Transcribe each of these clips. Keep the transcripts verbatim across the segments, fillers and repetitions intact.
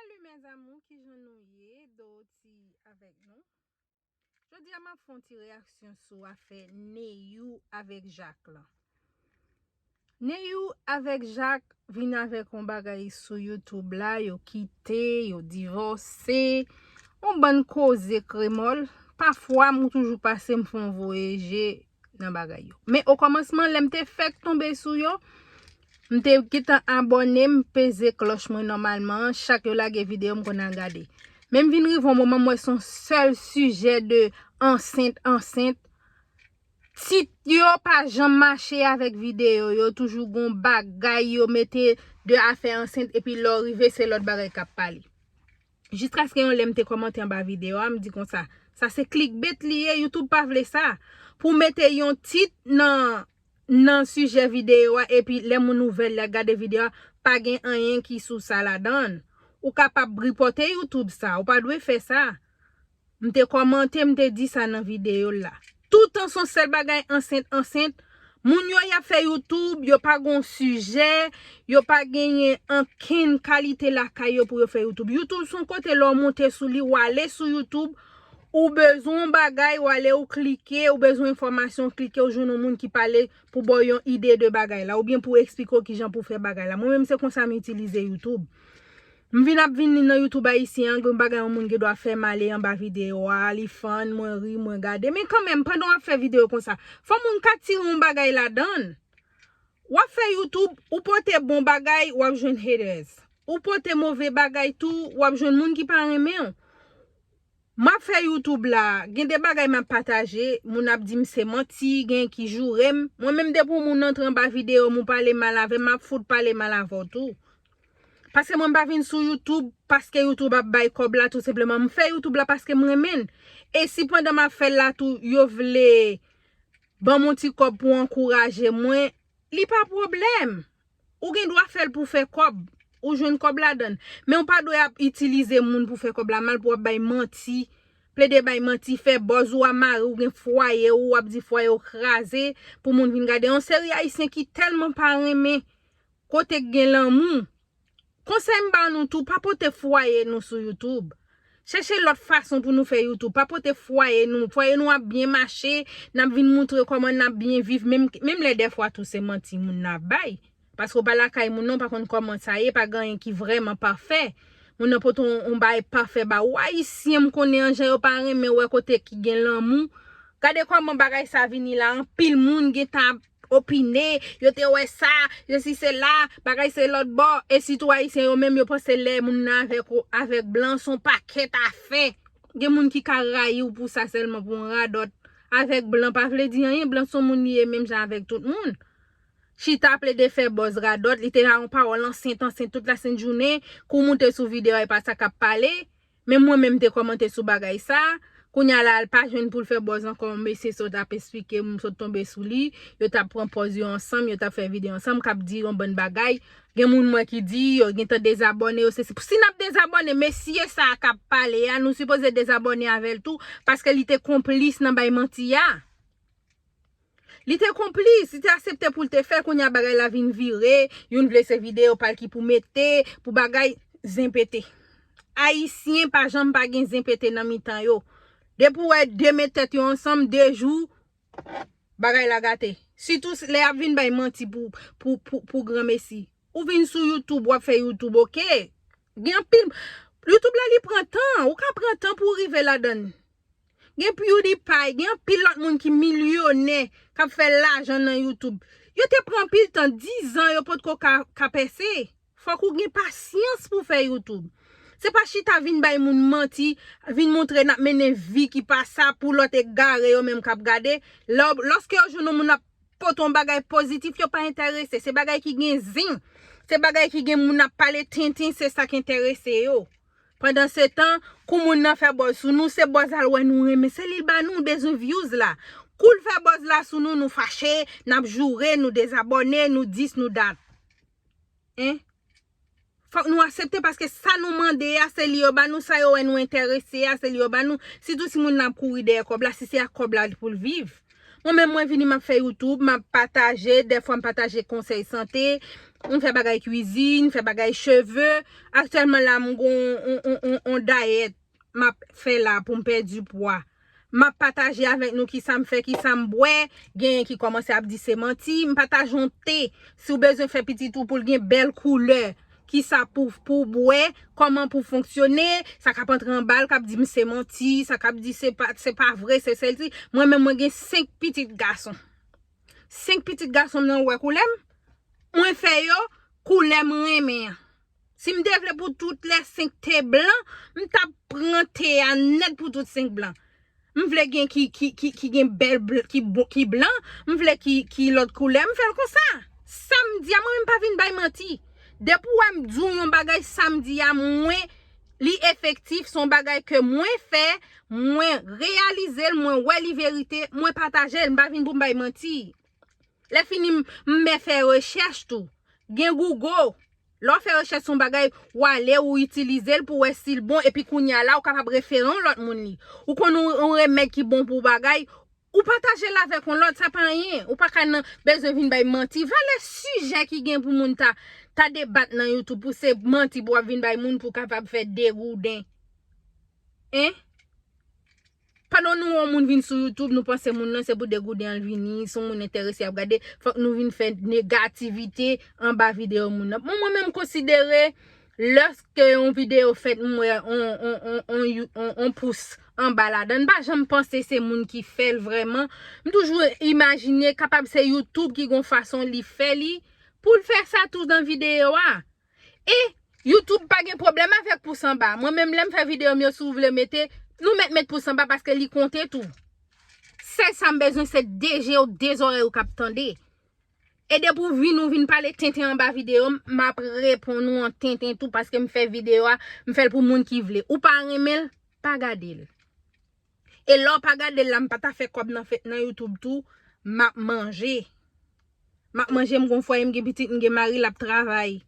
Salut mes amours, kijan nou ye? Doti avèk nou. Jodi a m ap fè yon ti reyaksyon sou afè Neyou avèk Jak lan. Neyou avèk Jak vin avèk yon bagay sou YouTube la, yo kite, yo divòse, yon bann koze kremòl. Pafwa, m toujou pase, m fè yon voye je nan bagay yo. Men o kòmansman, lè m te fèk tonbe sou yo, m te gentan abòne, m peze klòch mwen nòmalman, chak yo lage videyo, m konn al gade. Men m vin rive yon moman, m wè se yon sèl sijè de ansent, ansent. Tit yo pa janm mache avèk videyo, yo toujou gon bagay yo mete de afè ansent, epi lè w rive, se lòt bagay k ap pale. Jiskaske yon lè m te kòmante anba videyo a, m di konsa, sa se clickbait li ye, YouTube pa vle sa. Pou w mete yon tit nan, nan sijè videyo a, epi lè moun ouvè l, l gade videyo a, pa gen anyen ki sou sa ladan l. Ou kapab ripòte YouTube sa, ou pa dwe fè sa. M te kòmante, m te di sa nan videyo la. Toutan se yon sèl bagay ansent, ansent. Moun yo, y ap fè YouTube, yo pa gon sijè, yo pa genyen ankenn kalite lakay yo pou yo fè YouTube. YouTube se yon kote lè w monte sou li, w ale sou YouTube, ou bezwen yon bagay, w ale, ou klike, ou bezwen enfòmasyon, w klike, ou jwenn yon moun ki pale pou ba w yon ide de bagay la, oubyen pou eksplike w kijan pou fè bagay la. Mwen menm, se konsa m itilize YouTube. M vin ap vin li nan YouTube ayisyen an, gen bagay yon moun gen dwa fè m ale anba videyo a, li fann, mwen ri, mwen gade. Men kanmenm, pandan w ap fè videyo konsa, fò moun ka tire yon bagay ladan l. W ap fè YouTube, ou pote bon bagay, w ap jwenn haters. Ou pote move bagay tou, w ap jwenn moun ki pa renmen w. M ap fè YouTube la, gen de bagay m ap pataje, moun ap di m se manti, gen ki joure m. Mwen menm, depi yon moun antre anba videyo m, ou pale mal avè m, m ap fout pale mal avè w tou. Paske mwen m pa vin sou YouTube paske YouTube ap bay kòb la, tou senpleman. M fè YouTube la paske m renmen l. E si pandan m ap fè l la tou, yo vle ban m yon ti kòb pou ankouraje mwen, li pa pwoblèm. Ou gen dwa fè l pou fè kòb. Ou jwenn kòb ladan l. Men ou pa dwe ap itilize moun pou fè kòb la mal, pou w ap bay manti, plede bay manti, fè buzz ou a mare, ou gen fwaye ou, w ap di fwaye w kraze, pou moun vin gade. Yon seri ayisyen ki tèlman pa renmen kote k gen lanmou. Konsèy m ba nou tou, pa pote fwaye nou sou YouTube. Chèche lòt fason pou nou fè YouTube. Pa pote fwaye nou. Fwaye nou ap byen mache, n ap vin moutre kòman n ap byen viv. Menm, menm lè dèfwa tou se manti moun nan ap bay. Paske w pa lakay moun nan, w pa konn kòman sa ye, pa gen anyen ki vrèman pafè. Moun nan pote yon, yon bagay pafè ba ou. Ayisyen m konnen an, jan yo pa renmen wè kote ki gen lanmou. Gade kòman bagay sa vini la, anpil moun gentan ap opine, yo te wè sa, sesi sela, bagay se lòt bò, e sitou ayisyen yo menm yo panse lè moun nan avèk ou, avèk blan, se yon pakèt afè. Gen moun ki ka rayi w pou sa sèlman, pou yon radòt. Avèk blan pa vle di anyen, blan se yon moun li ye menm jan avèk tout moun. Chita plede fè buzz radòt, li te la yon pawòl ansent, ansent tout lasent jounen, kou w moute sou videyo a, e pa sa k ap pale. Men mwen menm te kòmante sou bagay sa. Kounye a la, l pa jwenn pou l fè buzz ankò, mesye sot ap esplike, m sot tonbe sou li. Yo t ap pran pòz yo ansanm, yo t ap fè videyo ansanm, k ap di yon bann bagay. Gen moun mwen ki di, yo gentan dezabòne, yo se, si, si n ap dezabòne, mesye sa a k ap pale a, nou sipoze dezabòne avè l tou, paske li te konplis nan bay manti a. Li te konplis, li te aksepte pou l te fè l, kounye a bagay la vin vire, youn vle se videyo pa l ki pou mete, pou bagay, zen pete. Ayisyen pa janm pa gen zen pete nan mitan yo. Depi w wè de men tèt yo ansanm, de jou, bagay la gate. Sitou s-, lè y ap vin bay manti pou, pou, pou, pou granmesi. Ou vin sou YouTube, w ap fè YouTube, oke. Gen anpil, YouTube la li pran tan, ou ka pran tan pou w rive ladan l. Gen PewDiePie, gen anpil lòt moun ki milyonè, k ap fè lajan nan YouTube. Yo te pran anpil tan, diz an, yo potko ka, ka pèse. Fòk ou gen pasyans pou fè YouTube. Se pa chita vin bay moun manti, vin montre n ap mennen vi ki pa sa pou lòt egare yo menm k ap gade. Lò-, lòske yo jwenn yon moun ap pote yon bagay pozitif, yo pa enterese. Se bagay ki gen zen. Se bagay ki gen moun ap pale tenten, se sa k enterese yo. Pandansetan, kou moun nan fè buzz sou nou, se buzz la l wè nou renmen. Se li l ba nou, l bezwen views la. Kou l fè buzz la sou nou, nou fache, n ap joure, nou dezabòne, nou dis, nou dat. Hein? Fòk nou aksepte paske sa nou mande a, se li yo ba nou, sa yo wè nou enterese a, se li yo ba nou. Sitou si moun nan ap kouri dèyè kòb la, si se ak kòb la pou l viv. Mwen menm mwen vini m ap fè YouTube, m ap pataje, dèfwa m pataje konsèy sante, m fè bagay kwizin, m fè bagay cheve. Aktyèlman la m gon on, on, on, on dayèt m ap fè la pou m pèdi pwa. M ap pataje avèk nou kisa m fè, kisa m bwè. Genyen ki kòmanse ap di se manti. M pataje yon te. Si w bezwen fè pitit ou pou l gen bèl koulè, kisa pou, pou bwè, kòman pou fonksyone, sa k ap antre anba l, k ap di m se manti, sa k ap di se pa, se pa vre, se sèlti. Mwen menm, mwen gen senk pitit gason. Senk pitit gason m nan, ou wè koulè m? Mwen fè yo koulè m renmen an. Si m te vle pou tout lè senk te blan, m t ap pran te a nèt pou tout senk blan. M vle gen ki, ki, ki, ki gen bèl bl- ki, bon- ki blan, m vle ki, ki lòt koulè, m fè l konsa. Sa m di a, mwen menm pa vin bay manti. Depi w wè m di w yon bagay, sa m di a, mwen, li efektif, se yon bagay ke mwen fè, mwen reyalize l, mwen wè li verite, mwen pataje l, m pa vin pou m bay manti. Lè fini, m, m men fè rechèch tou. Gen Google. Lè w fè rechèch sou yon bagay, w ale, ou itilize l pou wè si l bon, epi kounye a la, ou kapab refere yon lòt moun li. Ou konn yon, yon remèd ki bon pou bagay, ou pataje l avèk yon lòt, sa pa anyen. Ou pa ka nan bezwen vin bay manti. Valè sijè ki gen pou moun ta, ta debat nan YouTube, pou se manti pou w ap vin bay moun pou w kapab fè degouden. Hein? Pandan nou wè yon moun vin sou YouTube, nou panse moun nan se pou degouden an l vini, si yon moun enterese ap gade, fòk nou vin fè negativite anba videyo moun nan. Bon, mwen menm konsidere, lèske yon videyo fèt, m wè on, on, on, on, on, on pous anba ladan l, m pa janm panse se moun ki fè l vrèman. M toujou imajine kapab se YouTube ki gon fason li fè li, pou l fè sa tou nan videyo a. E YouTube pa gen pwoblèm avèk pous anba. Mwen menm lè m fè videyo m yo, si w vle mete, nou mèt met pous anba paske li konte tou. Sèl sa m bezwen se de je w, de zòrèy ou k ap tande. E depi w vin, ou vin pale tenten anba videyo m, m ap reponn ou an tenten tou paske m fè videyo a, m fè l pou moun ki vle. Ou pa renmen l, pa gade l. E lè w pa gade l la, m pa ta fè kòb nan, fe- nan YouTube tou, m ap manje. M ap manje, m gon fwaye, m gen pitit, m gen mari, l ap travay.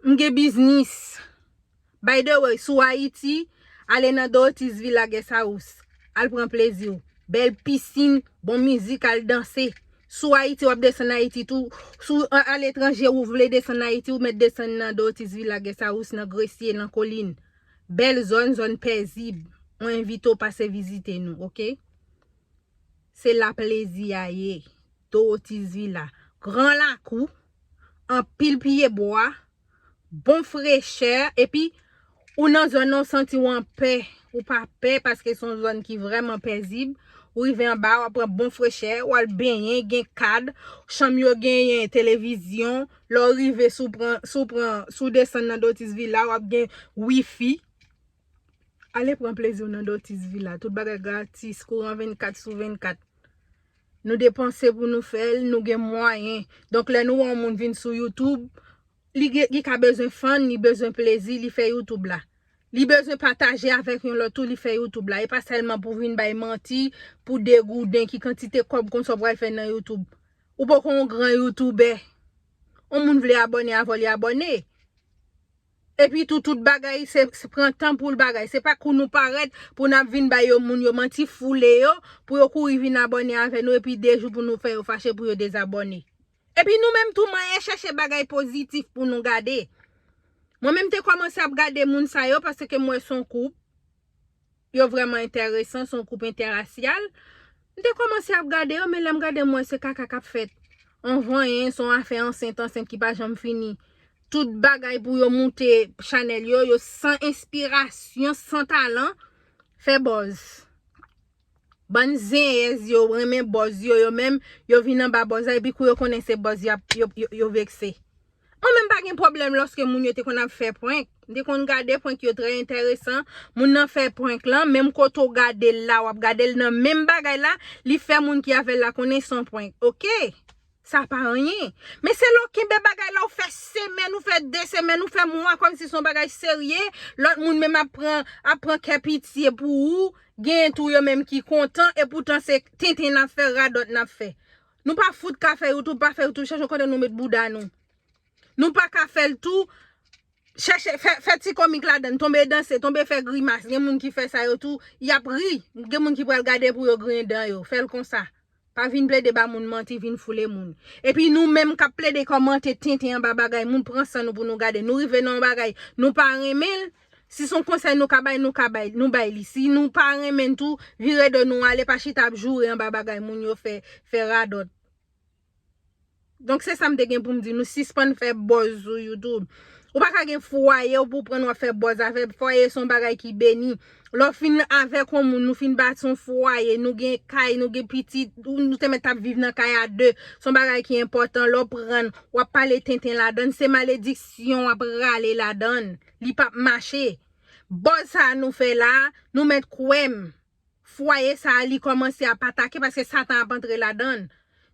M gen biznis. By the way, si w Ayiti, ale nan Dorothys Villa Guest House. Al pran plezi w. Bèl pisin, bon mizik, al danse. Si w Ayiti, w ap desann Ayiti tou. Si w a- aletranje, ou vle desann Ayiti, ou mèt desann nan Dorothys Villa Guest House, nan Gresye, nan Kolin. Bèl zòn, zòn pezib. Mwen envite w pase vizite nou, oke? Se la plezi a ye. Dorothys Villa. Gran lakou, anpil pye bwa, bon frechè, epi ou nan zòn nan, ou santi w anpè. Ou pa pè paske se yon zòn ki vrèman pezib. Ou rive anba, w ap pran bon frechè, w al benyen, gen kad, chanm yo genyen televizyon. Lè w rive, si w pran, si w pran, si w desann nan Dorothys Villa, w ap gen wifi. Ale pran plezi w nan Dorothys Villa. Tout bagay gratis, kouran vennkat sou vennkat. Nou depanse pou nou fè l, nou gen mwayen. Donk, lè nou wè yon moun vin sou YouTube, li, gen- li ka bezwen fann, li bezwen plezi, li fè YouTube la. Li bezwen pataje avèk yon lòt tou, li fè YouTube la. E pa sèlman pou vin bay manti, pou degouden ki kantite kòb konsa w pral fè nan YouTube. Ou poko yon gran YouTuber. Yon moun vle abòne avè w, li abòne. Epi tou, tout bagay, se, se pran tan pou l bagay. Se pa kou nou parèt pou n ap vin bay yo moun yo manti, foule yo, pou yo kouri vin abòne avè nou, epi de jou pou nou fè yo fache pou yo dezabòne. Epi nou menm tou, manyen chèche bagay pozitif pou nou gade. Mwen menm te kòmanse ap gade moun sa yo, paske m wè se yon koup. Yo vrèman enteresan, se yon koup entèrasyal. M te kòmanse ap gade yo, men lè m gade, m wè se kaka k ap fèt. Anvanyen, se yon afè ansent, ansent ki pa janm fini. Tout bagay pou yo moute chanèl yo, yo san enspirasyon, san talan, fè bòz. Bann zenyèz yo renmen bòz yo, yo menm, yo vin anba bòz la, epi kou yo konnen se bòz y ap, yo, yo, yo vekse. Mwen menm pa gen pwoblèm lòske moun yo te konn ap fè prank. M te konn gade prank yo trè enteresan. Moun nan fè prank lan, menm kote w gade l la, w ap gade l nan menm bagay la, li fè moun ki avè l la konnen se yon prank. Oke? Sa pa anyen. Men se lè w kenbe bagay la, w fè semèn, ou fè de semèn, ou fè mwa, kòmsi se yon bagay serye. Lòt moun menm ap pran, ap pran kè pitye pou ou. Genyen tou yo menm ki kontan, epoutan se tenten n ap fè, radòt n ap fè. Nou pa fout ka fè YouTube, pa fè YouTube, chèche kote nou met bouda nou. Nou pa ka fè l tou. Chèche fè, fè ti komik ladan, tonbe danse, tonbe fè grimas. Gen moun ki fè sa yo tou, y ap ri. Gen moun ki pral gade pou yo griyen dan yo. Fè l konsa. Pa vin plede ba moun manti, vin foule moun. Epi nou menm k ap plede kòmante tenten anba bagay moun, pran san nou pou nou gade. Nou rive nan yon bagay, nou pa renmen l. Si se yon konsèy nou ka bay, nou ka bay, nou bay li. Si nou pa renmen l tou, vire do nou ale, pa chita ap joure anba bagay moun yo fè, fè radòt. Donk, se sa m te gen pou m di nou, sispann fè buzz sou YouTube. Ou pa ka gen fwaye w pou w pran w ap fè buzz avè l. Fwaye se yon bagay ki beni. Lè w fin avèk yon moun, nou fin bati yon fwaye, nou gen kay, nou gen pitit, ou, nou te mèt ap viv nan kay a de. Se yon bagay ki enpòtan. Lè w pran l, w ap pale tenten ladan l, se malediksyon w ap rale ladan l. Li p ap mache. Buzz sa a nou fè la a, nou mèt kwè m. Fwaye sa a, li kòmanse ap atake paske Satan ap antre ladan l.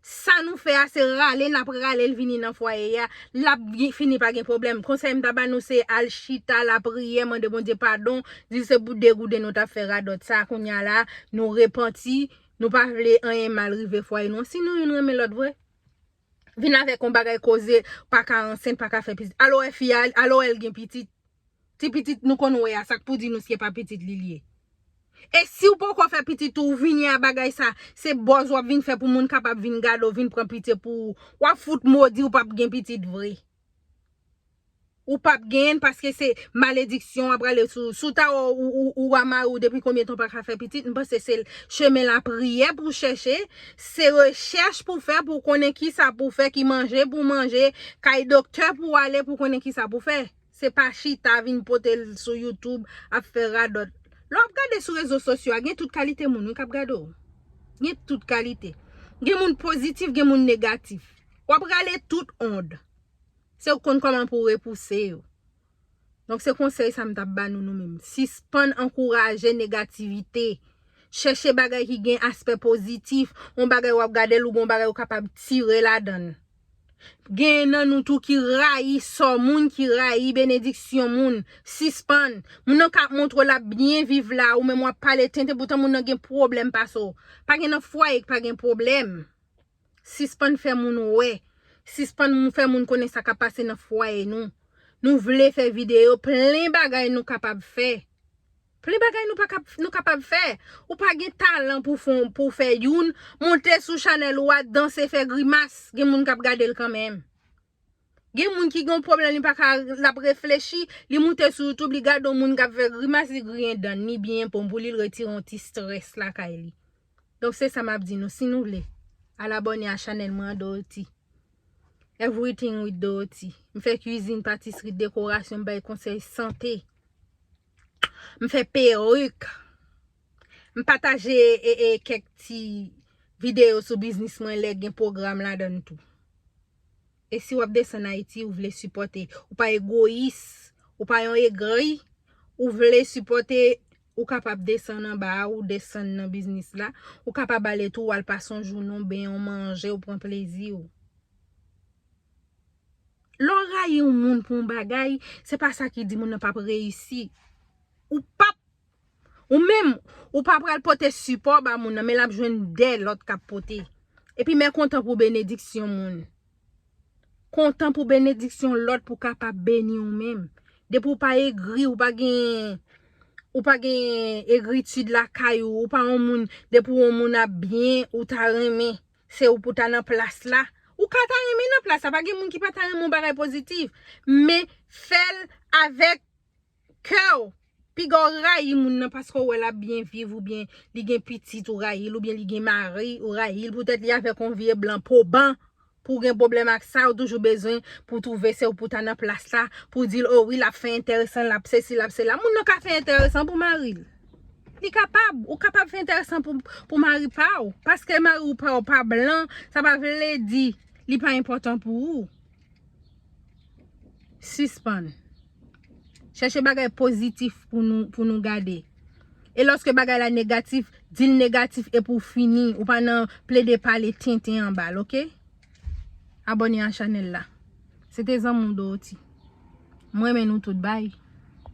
Sa nou fè a, se rale n ap rale l vini nan fwaye a. L ap gen, fini pa gen pwoblèm. Konsèy m ta ba nou se al chita lapriyè, mande Bondye padon, di l se pou de gouden nou t ap fè radòt sa. Kounye a la, nou repanti, nou pa vle anyen mal rive fwaye nou an. Si nou youn renmen lòt vre, vin avèk yon bagay koze, pa ka ansent, pa ka fè pitit. Al wè fi a, al wè l gen pitit. Ti pitit nou konn wè a, sa k pou di nou si e pa pitit li l ye. E si w poko fè pitit ou, ou vini a bagay sa, se buzz w ap vin fè pou moun kapab vin gade w, vin pran pitye pou ou. W ap fout modi, ou p ap gen pitit vre. Ou p ap genyen l paske se malediksyon w ap rale sou, sou ta ou, ou, ou, ou a mari w depi konbyen tan w pa ka fè pitit, m panse se l, chemen lapriyè pou w chèche, se rechèch pou w fè pou w konnen kisa pou w fè, ki manje pou w manje, kay doktè pou w ale pou w konnen kisa pou w fè. Se pa chita vin pote l sou YouTube ap fè radòt. Lè w ap gade sou rezo sosyo a, gen tout kalite moun wi k ap gade w. Gen tout kalite. Gen moun pozitif, gen moun negatif. W ap rale tout ond. Se ou k konn kòman pou w repouse yo. Donk, se konsèy sa m t ap ba nou, nou menm. Sispann ankouraje negativite. Chèche bagay ki gen aspè pozitif, yon bagay w ap gade l, ou gen yon bagay ou kapab tire ladan l. Gen nan nou tou ki rayi sò moun, ki rayi benediksyon moun. Sispann. Moun nan ka ap montre w l ap byen viv la, ou menm w ap pale tenten, poutan moun nan gen pwoblèm pase w. Pa gen nan fwaye k pa gen pwoblèm. Sispann fè moun wè. Sispann moun fè moun konnen sa k ap pase nan fwaye nou. Nou vle fè videyo, plen bagay nou kapab fè. Plen bagay nou pa kap, nou kapab fè. Ou pa gen talan pou fon, pou fè youn, monte sou chanèl ou a, danse, fè grimas, gen moun k ap gade l kanmenm. Gen moun ki gen yon pwoblèm, li pa ka, l ap reflechi, li moute sou YouTube, li gade yon moun k ap fè grimas, li griyen dan, li byen pon pou li, l retire yon ti strès lakay li. Donk, se sa m ap di nou, si nou vle, al abòne a chanèl mwen an Dorothy. Everything with Dorothy. M fè kwizin, patisri, dekorasyon, m bay konsèy sante. M fè perik. M pataje e, e, kèk ti videyo sou biznis mwen lè gen pwogram ladan l tou. E si w ap desann Ayiti, ou vle sipòte, ou pa egoyis, ou pa yon egri, ou vle sipòte, ou kapab desann anba a, ou desann nan biznis la, ou kapab ale tou, w al pase yon jounen, w benyen, w manje, w pran plezi w. Lè w rayi yon moun pou yon bagay, se pa sa ki di moun nan p ap reyisi. Ou p ap, ou menm, ou pa pral pote sipò ba moun nan, men l ap jwenn de lòt k ap pote. Epi men kontan pou benediksyon moun. Kontan pou benediksyon lòt pou kapab beni ou menm. Depi w pa egri, ou pa gen, ou pa gen egritid lakay ou, ou pa yon moun, depi yon moun ap byen, ou ta renmen, se ou pou ta nan plas la. Ou ka ta renmen nan plas la, pa gen moun ki pa ta renmen yon bagay pozitif. Men fè l avèk kè w. Piga w rayi moun nan paske w wè l ap byen viv oubyen li gen pitit ou rayi l oubyen li gen mari ou rayi l poutèt li avèk yon vye blan po ban pou w gen pwoblèm ak sa ou toujou bezwen pou w twouve se ou pou ta nan plas la pou w di l o wi l ap fè enteresan l ap sesi l ap sela moun nan ka fè enteresan pou mari l li kapab ou kapab fè enteresan pou pou mari pa w paske mari w pa w pa blan sa pa vle di li pa enpòtan pou ou. Sispann. Chèche bagay pozitif pou nou, pou nou gade. E lòske bagay la negatif, di l negatif epi w fini. Ou pa nan plede pale tenten anba l, oke? Abòne a chanèl la. Se te zanmi w Dorothy. Mwen renmen nou tout, bye.